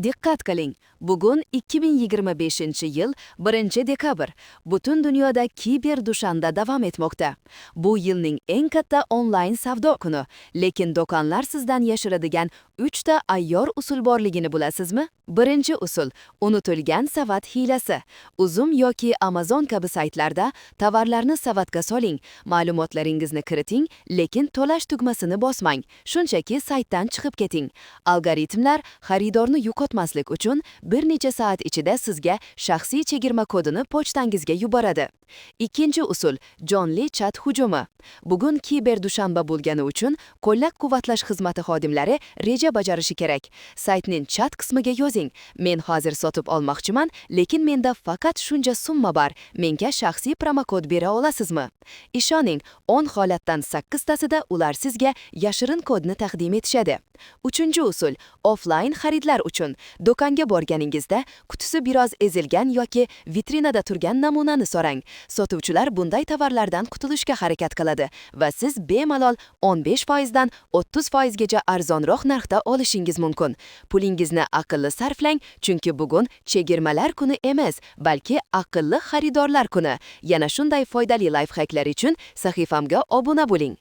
Diqqat qiling! Bugun 2025-yil 1-dekabr. Butun dunyoda kiber dushanba davom etmoqda. Bu yilning eng katta onlayn savdo kuni. Lekin do'konlar sizdan yashiradigan 3 ta ayyor usul borligini bilasizmi? Birinchi usul: unutilgan savat hiylasi. Uzum yoki Amazon kabi saytlarda tovarlarni savatga soling, ma'lumotlaringizni kiriting, lekin to'lash tugmasini bosmang. Shunchaki saytdan chiqib keting. Algoritmlar xaridorni yo'qotmaslik uchun bir necha soat ichida sizga shaxsiy chegirma kodini pochtangizga yuboradi. Ikkinchi usul: jonli chat hujumi. Bugun kiber dushanba bo'lgani uchun qo'llab-quvvatlash xizmati xodimlari reja bajarishi kerak. Saytning chat qismiga yozing: "Men hozir sotib olmoqchiman, lekin menda faqat shuncha summa bor. Menga shaxsiy promokod bera olasizmi?" Ishoning, 10 holatdan 8 tasida ular sizga yashirin kodni taqdim etishadi. Uchinchi usul: offline xaridlar uchun. Do'konga borganingizda qutisi biroz ezilgan yoki vitrinada turgan namunani so'rang. Sotuvchilar bunday tovarlardan qutulishga harakat qiladi va siz bemalol 15% dan 30% gacha arzonroq narxda olishingiz mumkin. Pulingizni aqlli sarflang, chunki bugun chegirmalar kuni emas, balki aqlli xaridorlar kuni. Yana shunday foydali lifehacklar uchun sahifamga obuna bo'ling.